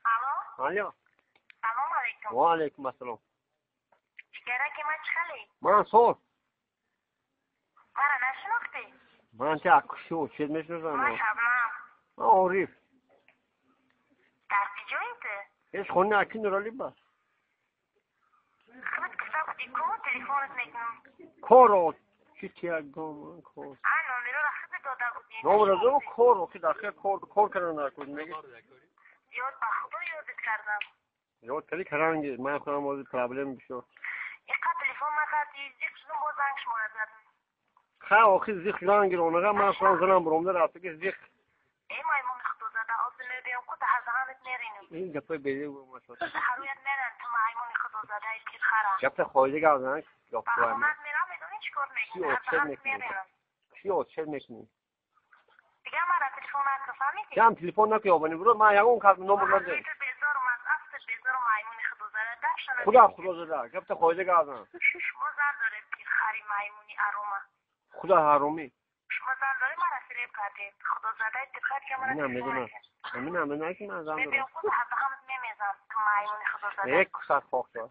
Алло. Алло. Салом алейкум. Ва алейкум ассалом. Ҷигараки ман, чӣ хеле? Ман соз. Мара нашинохтӣ? Ман ти акшо чед мешиносам. Ман Шабнам. Ман Ориф. Дар куҷои ту? Ҳеч хони аки Нурали ба. Худат гуфта будӣ ку, телефонат мекунам. Коро чи тиягом кор. А номероро худат дода будӣ. Номеро кор охи дахе кор кор кардан накун меги. Ёд ба худо ёдат кардам. Ёд кардӣ каранги ман худам ҳозир проблем бисёр. Иқа телефон накардӣ, зиқ шудум, боз занг шуморо задам. Ха охи зиқ шудан гиронага ман худам занам буромда рафта ки зиқ. Э маймуни худозада, ҳозир мебиём ку, даҳазаҳанат меринам. Ин гапои беди гумашо. Ҳаруят меран ту маймуни худозадаи пирхара. Гапта хоида гап зан. Ба хонат мерам, медонӣ чӣ кор мекунӣ? Ҳазаҳанат меринам. Чӣ отчет мекунӣ? Дигар мара телефон накун, фаҳмидӣ? Ям телефон накун, ёбани буро, ман ягон кас номер надорам. Ту безорум, аз афтат безорум, маймуни худозада, дафшана. Худо худозада, гапта хоида гап зан. Шумо зан доред, пирхари маймуни арома. Худо ҳаромӣ. Шумо зан доред, мара фиреб кардед. Худозадаи пирхар ки мара Амина медонам. Амина медонам ки ман зан дорам. Мебиём ку, даҳазаҳанат мемезам, ту маймуни худозада. Як кусат хок шуд.